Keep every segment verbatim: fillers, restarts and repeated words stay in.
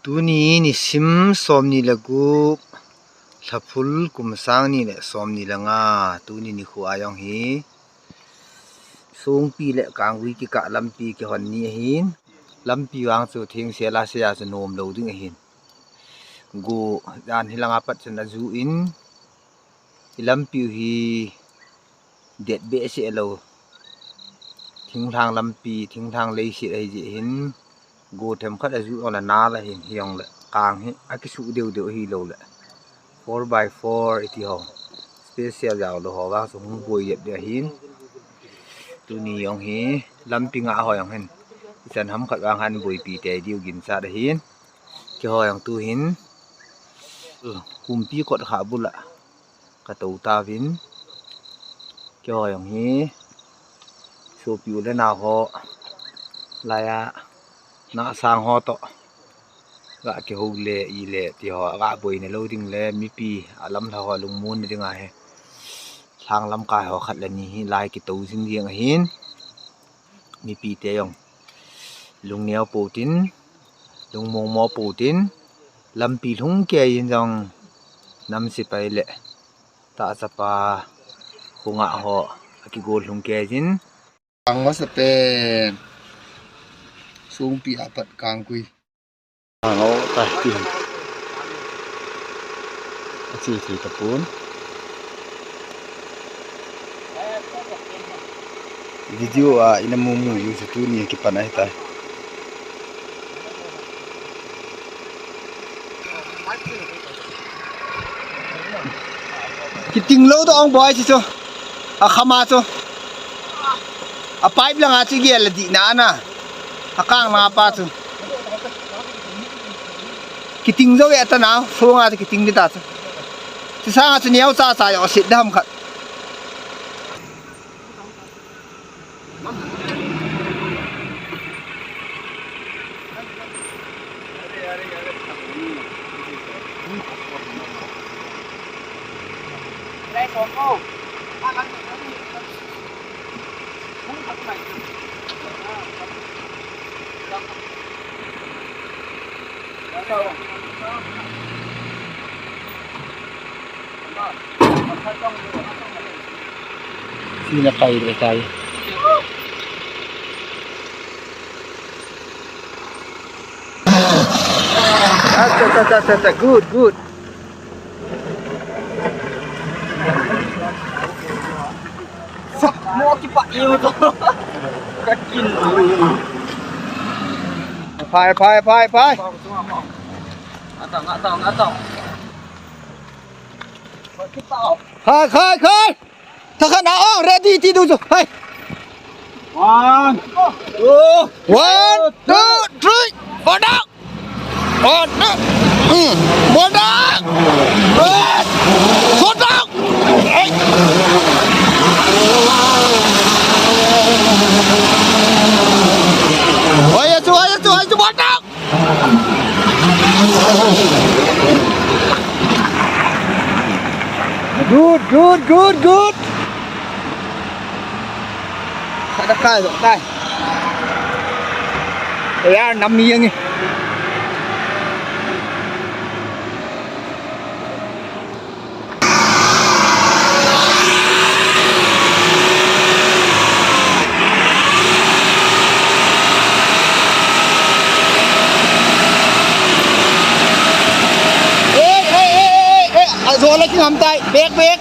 Tuni nisim somni le gup, Lhaphul kum sang ni le somni le nga, tuni nikho a jong hi Songpi le Kanggui kikah lampi kihon ni ahin, lampi vang chu thengsel a seija chu nom lou ding ahin. Go jan hilanga pat chun aju in, i lampi u hi det behseh lou. Thinglhang lampi, thinglhang leiset ahi jeh hin, go themkhat aju jong le nal ahin, hijongle kang hi akisuh deu deu ahilou le, four by four iti ho, special jao lou ho vang chu hung boi jep ding ahin. Tuni jong hi lampi ngah ho jong hin, ichan ham khat vang hin boipi tei diu ginchat ahin. Keiho jong tu hin, kumpi kot kha bul a ka tou tauvin. Keiho jong hi, sopi u le nao ho, laiya, nahsang ho toh ga kihou le, i le, ti ho, ga boina lou ding le, mipi, alamlha ho lungmonna dinga hi, lhang lamkai ho khat le ni hi, lai kitou jing ding ahin. Mipite jong lungneo pou tin, lungmong mo pou tin, lampi lhung kei in jong nam sepai le tah chapa khonga ho akigol lhung kei in. Kang masapen, Songpi apat Kanggui. Ang o, tai, ti. Achi, ti, tapon. Video a ina mumu yu se tuni kipan ahitai. Kiting lou to ong boy si chu. Akhama chu. A pipe langa chu gel dihna ana. Akang langa pa chu. Kiting jou e ta na, songa chu kiting ding ta chu. Chu sanga chu neo cha cha jo sit dam khat. Sina kai le kai. Acha, acha, acha, acha, good, good. Mo kipa iyo to. Kakin. Phai, phai, phai, phai. Atang, atang, atang. Khai, khai, khai. Thakhat na ong, ready ti du chu. Hai. One, two, one, two, three. Four down. One, two. Hmm. Four down. Four down. Hey. Oi, achu, oi, achu, oi, achu, four down. Good, good, good, good. Kada kai, kai. Yaar, nam ni yang. Ei, ei, ei, ei, ei, ajo la kingam tai, bek, bek.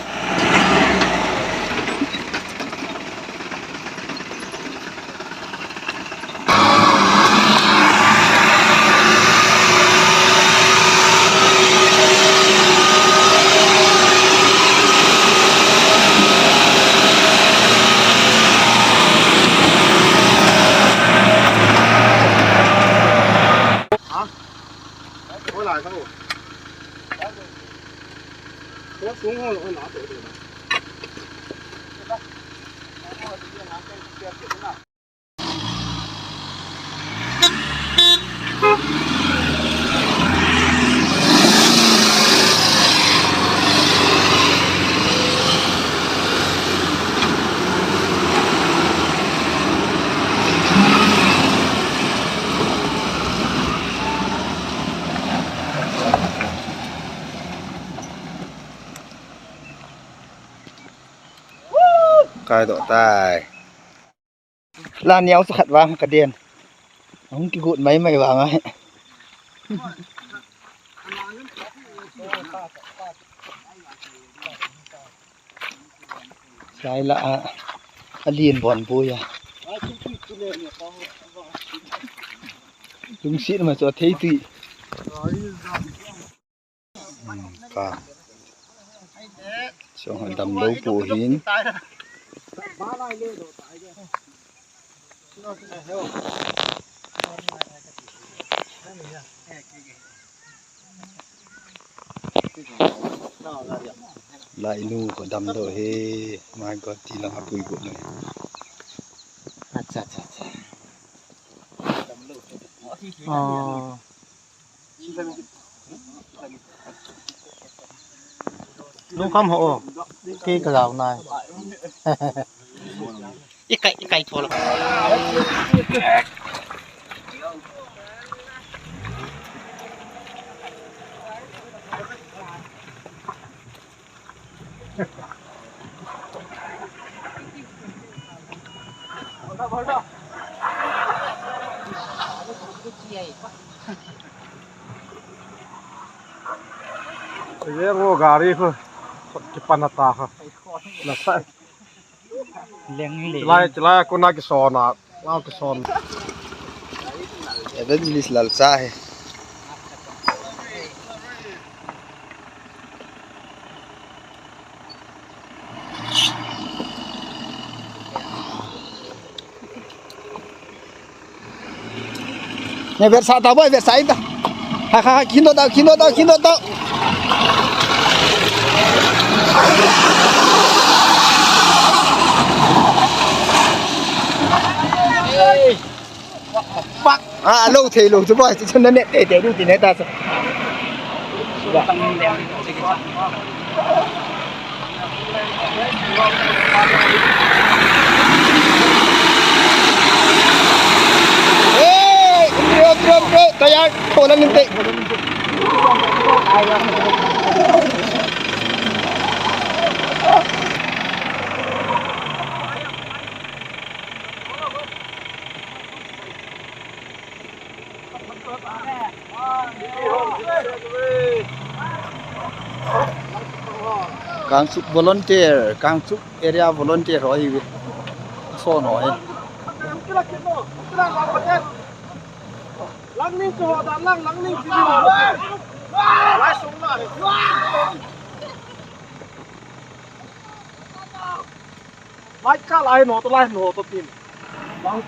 Kai doh tai. La niau sa khat vang ka den. Hung kigut mai mai vang ai. Sai la a, a lien bon bu ya. Lungsit ma chu a thei tui. Hmm, ka. Chong damlou pu hin. Lai nu ko damlou he. My God, ti lang apui ko ne. Acha, acha, acha. Oh. Lungkham ho o. Ki ka jao nai. Ikai, ikai thola. Ye ngo gari ko kipan ata ko. Nasa. Leng le. Chilai, chilai ko na kisona. Lao kison. Evangelist Lalcha he. Ne, versa ta boy, versa ita. Ha, ha, ha, kindo tau, kindo tau, kindo tau. Fuck. Ah, lou thei lou chu boy, chu na ne te te du ti ne ta sa. Hey, bro, bro, bro, tayar, thola ninte. Kangchup volunteer, Kangchup area volunteer ho hi ve. Son ho hi. Langning chu ho da, lang, langning chu ho da. Lai sung la. Lai ka lai no to, lai no to tin. Lang.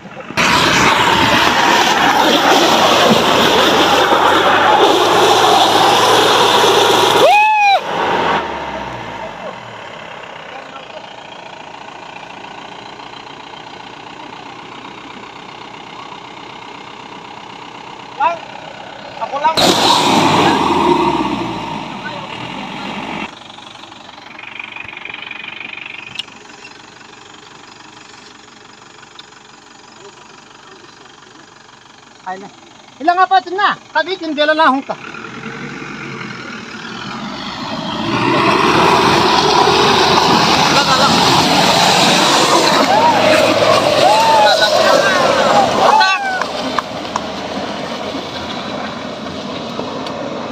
Ako lang. Ai na. Ilang apa tu na? Kabi tin bela na hung ka.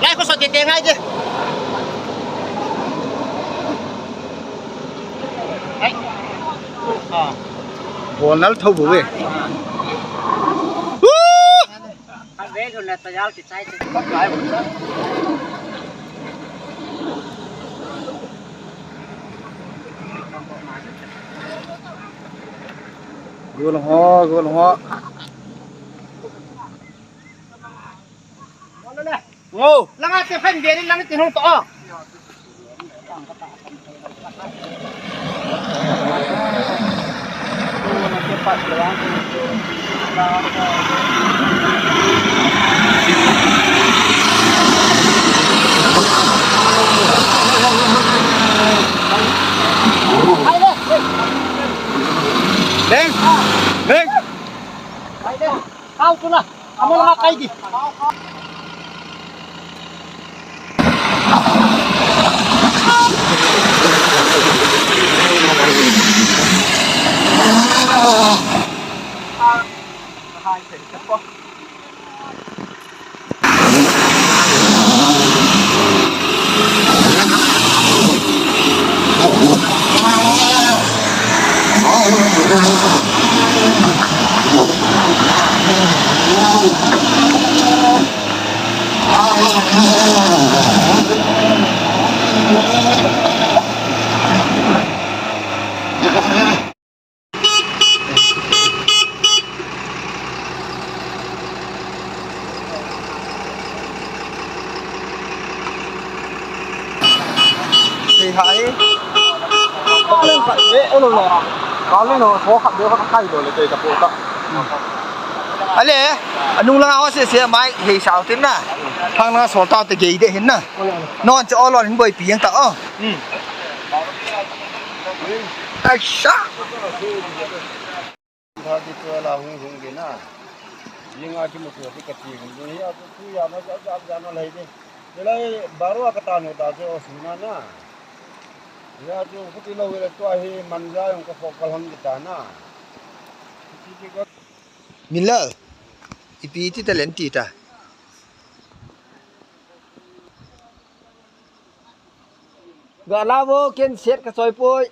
Lai ko so te te ngai je. Ai. Ah. Bol nal tho bu ve. Woo! An ve lhun le tayal kichai te. Gol ho, gol ho. Ngo. Langa te phen de ni lang te hung to. Leng. Leng. Kau tu lah. Amo lah kai di. Hei hai. Kalen khat be, olo lo. Kalen lo, ko khat be, khat kai lo le, te ka po ta. Ale, anung langa ho se se mai hei sao tin na. Thang langa sol ta te gei de hin na. Non che olo hin boipi jeng ta o. Hmm. Aisha. Tha ki tua la hung hung ke na. Ying a ki mu tua ki ka ti hung hung ya tu tu ya ma ja ja ja ma lai de. Ye lai baro a ka ta no ta ke o su na na. Ya tu ku ti lo le tua hi man ja yong ka fo ka hon ki ta na. Min Lal. Ipi ti talent ti ta. Ga la vo, ken set ka choi poi.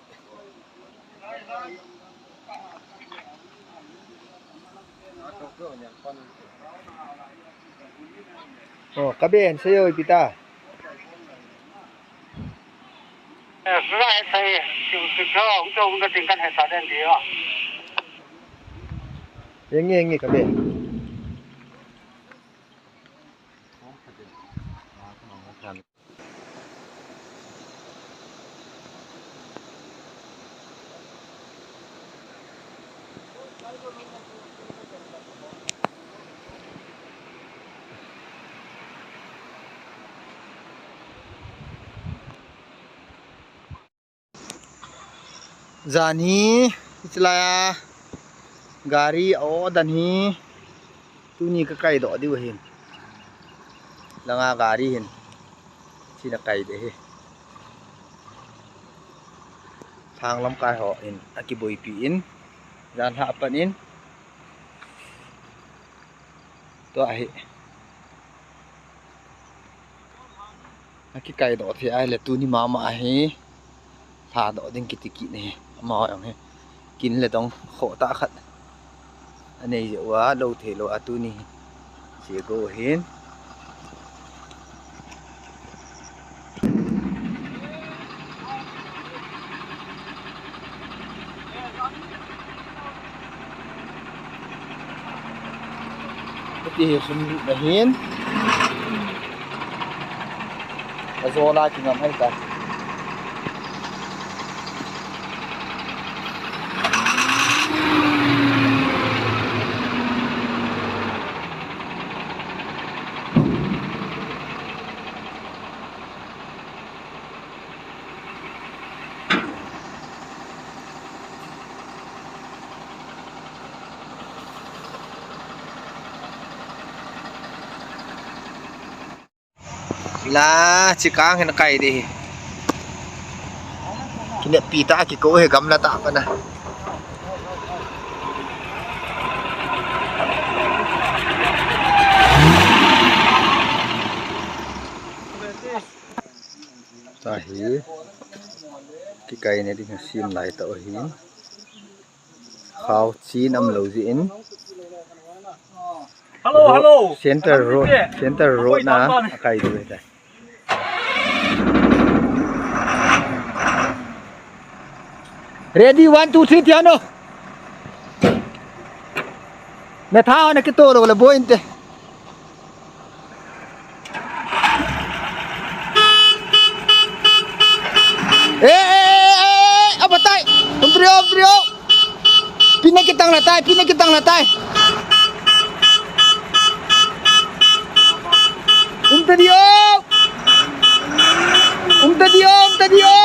Oh, ka ben se yo ipi ta. Eh, sura he sai, si, si, so, um, so, um, ka ting kan he sa den di yo. Yeng, yeng, ka ben. Jan hi, hichelai a gari a o dan hi, tuni ka kai doh diu ahin. Langa gari hin, china kai de hi. Thang lamkai ho hin, akiboipi in, jan lha pan in, tua hi. Akikai doh thei ahile tuni mama hi. Lha doh ding kiti kit ni. Ama jong hi. Kin le dong khoh tah khat. Anei jeh uva lou thei lou a tuni. Che go hin. Hiti hi sum lutna hin. Ajo la kingam hai ta. La, chikang hin kai di hi. Kineppi ta kiko hi gamla ta pana. Tahi. Kikaina ding sem lai tau ahin. Khao chin am lou jeh in. Hello, hello. Center road, center road na akai diu ahitai. Ready, one, two, three, tia no. Na tha na kito lou le boi inte. Eh, eh, eh, eh, abatai. Um trio, um trio. Pina kitang latai, pina kitang latai. Um trio. Um trio, um trio.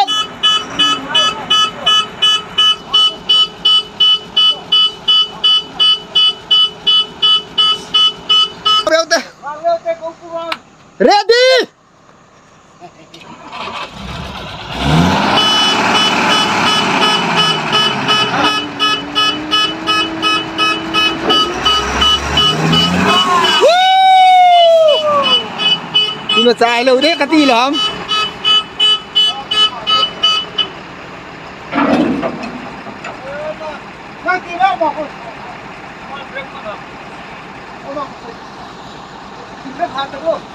Ready? Chai lou de kati lou ham.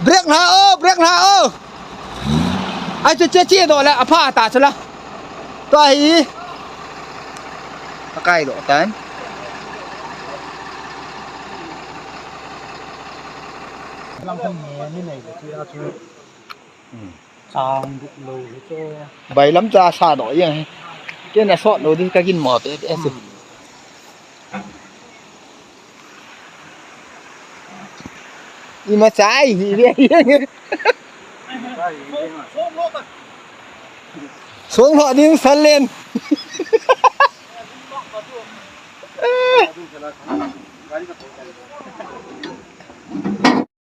Brake na o, brake na o. Ai chu che che do la, apha ta chu la. Tua hi. Akai do tan. Lam thang ni ni nei chu a chu. Chang duk lou hi chu. Bailam cha sa do yang. Kei na sot lou di ka gin mo pe pe si. Ima chai hi ve. Song lo ding salen.